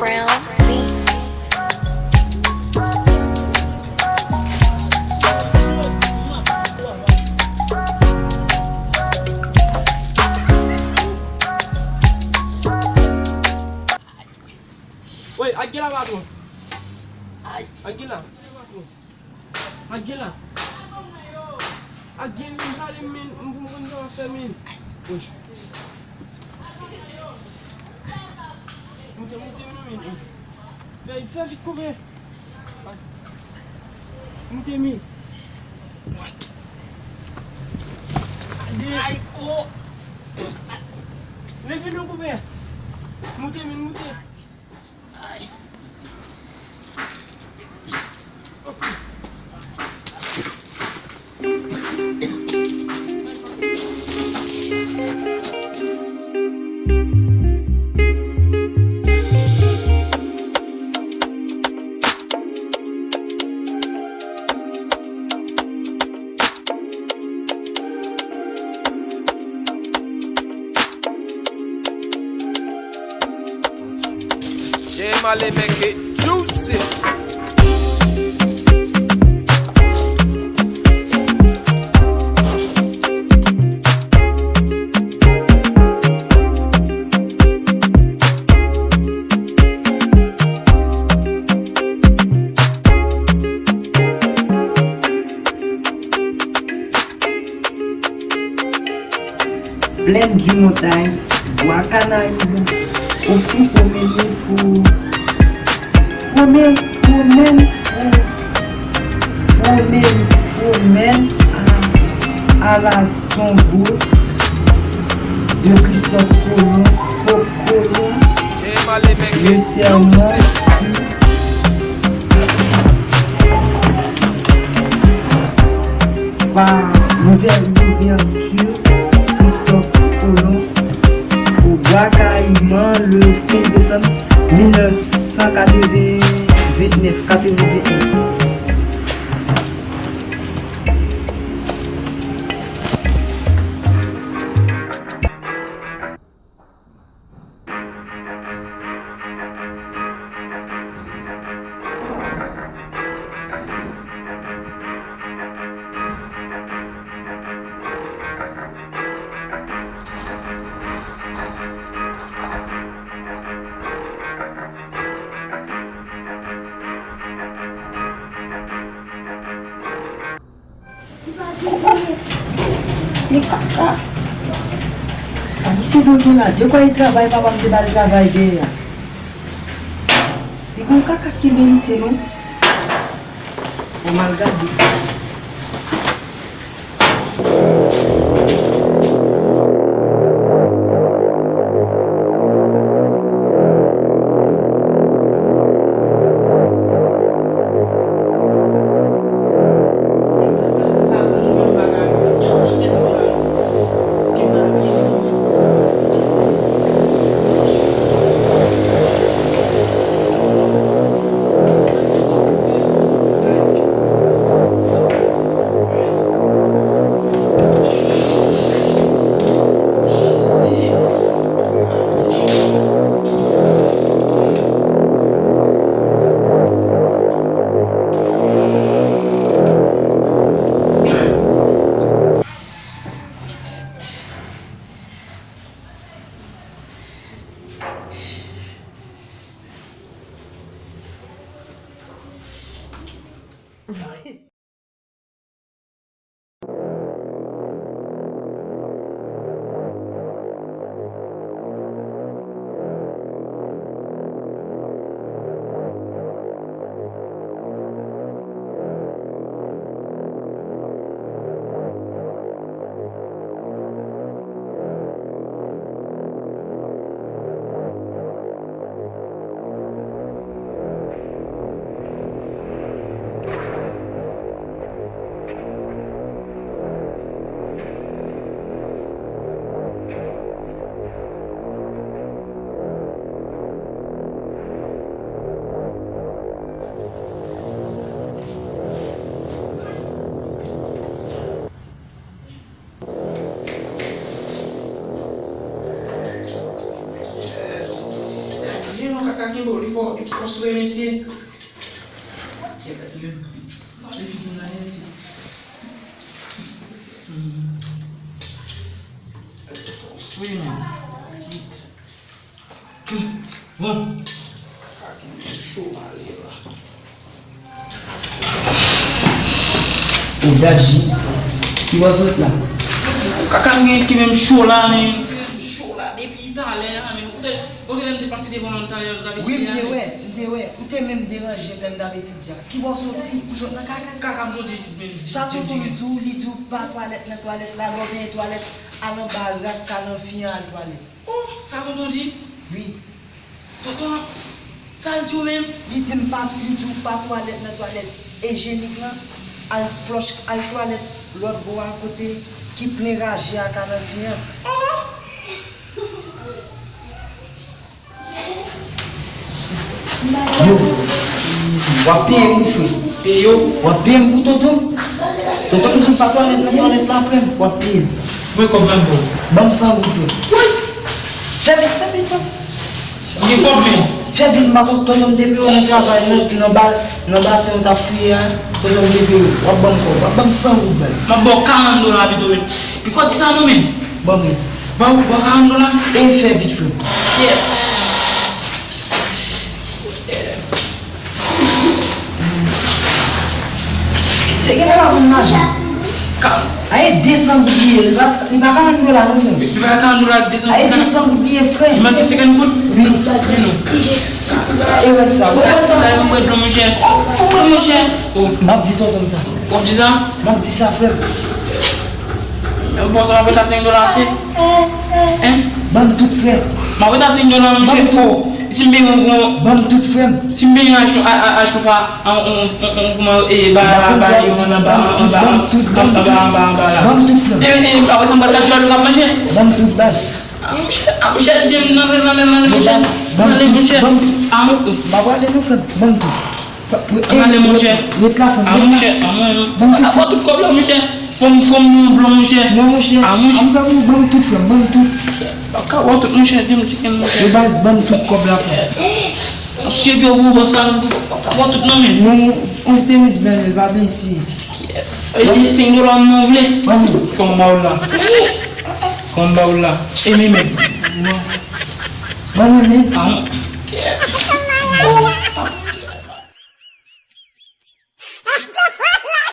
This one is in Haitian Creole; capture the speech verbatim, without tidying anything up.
Brown Beats. Woy, ak gen la patwon. Ak gen la. Ak gen la. Ak gen men, pale men, m pou m konn sa w ap fè men. Woy. Moute, moute men, men. Fè, fè vit koupe. Moute men. Ay, oh. Leve non koupe. Moute men, moute. J M Ale make it juicy. Plèn di montay, bwa kanayib, ofri pwomennen pou pwomen, pwomen, pou pwomen, pwomen a, a la tombe de Christophe Colomb, Colomb, le serment par nouvelle ouverture Christophe Colomb au Bois Caïman le cinq décembre mille neuf cent quatre-vingt-neuf, quatre-vingt-neuf. E kaka. Sa misye do gen la? De kwa e travay papa m te ba l travay dèyè a? Li gon kaka ki kenbe misye non. Fò m al gade. Li fò, li fò swe, mesye. Kèt, li menm. Li figi m la, mesye. Hmm. Li fò swe, menm. Bon. Kaka ki cho ale la. O Dadji, ki bò sot la? Kaka m gen ki menm cho la, men. Cho la depi talè a, men. Ou te, ou te lè m te pase devan nan talè a, nou t ap etidye a, men. Wi, m te wè, m te wè. Ou te menm deranje m lè m t ap etidye a. Ki bò w soti? Ou sot nan kaka? Kaka m soti, men. Sa tonton di w, li di w pa twalèt nan twalèt la, lè w benyen twalèt, al anba rad, ka nan fiyan al twalèt. Oh, sa tonton di? Wi. Tonton, sa l di w menm? Li di m pa, li di w pa twalèt nan twalèt ejyenik lan, al flòch, al twalèt lòt bò a kote ki plen raje a ka nan fiyan. Oh! Yo, w ap peye m wi, frè. Peye w? W ap peye m pou tonton. Tonton m di m pa twalèt nan twalèt la, frè m. W ap peye m. Mwen kòb mwen ba w. Ban m san goud, frè. Woy! Fè vit, fè vit, frè. Ou gen kòb, men. Fè vit, m pa konn tonton m te peye w nan travay, nan, nan ba, nan basen w t ap fouye a. Tonton m te peye w. W ap ban m kòb. W ap ban m san goud, baz. M ap ba w karant dola pito, men. Piko di sa non, men. Ban mwen. Ban, ban karant dola. E fè vit, frè. Yeah. Se gen lè pa konn lajan. Ka- Aye, de san goud li ye, li pa, li pa karant dola non, frè m. Li pa karant dola, de san goud la. Aye, de san goud li ye, frè. Li manke senkant goud? Wi. Men non. E rès la. Sa, sa, sa, mwen dlo, monchè. Monchè. Oh. M ap di tonton m sa. W ap di sa? M ap di sa, frè m. Bon, sa w ap rete a senk dola ase? Hein? Ban m tout, frè. M ap rete a senk dola, monchè. Ban m tout. Si m peye yon, yon, ban m tout, frè m. Si m peye yon achte, a, a, achte pa, an, on, on, on, kòman, e, ba, ba, ba, yon, anba, anba, anba, anba, anba, anba, la. Ban m tout, frè m. E, e, apre sa, m pral gade jwèt ou k ap manje. Ban m tout, baz. A, monchè, a, monchè, Jim, nan, nan, nan, nan, monchè. Ban m tout, ban m tout. A, m ap ale non, frè m. Ban m tout. Ann ale, monchè. Ret la, frè m. A, monchè, a, mwen, mwen. Ban m tout, frè m. Fò tout kòb la, monchè. Fò m, fò m nan blan, monchè. Non, monchè. A, monchè. An fè pou ban m tout, frè m, ban m tout. Pa ka wè tout, monchè, di m chicken, monchè. Yo baz, ban m tout kòb la, frè m. Monchè, yo pou bò sa, pa ka wè tout nan men. Non, on tenis bèl, pa bese. E se senk dola m nan vle. Ban m. Kòman ba w la? Kòman ba w la? E men men. Ban m men. A, mwen.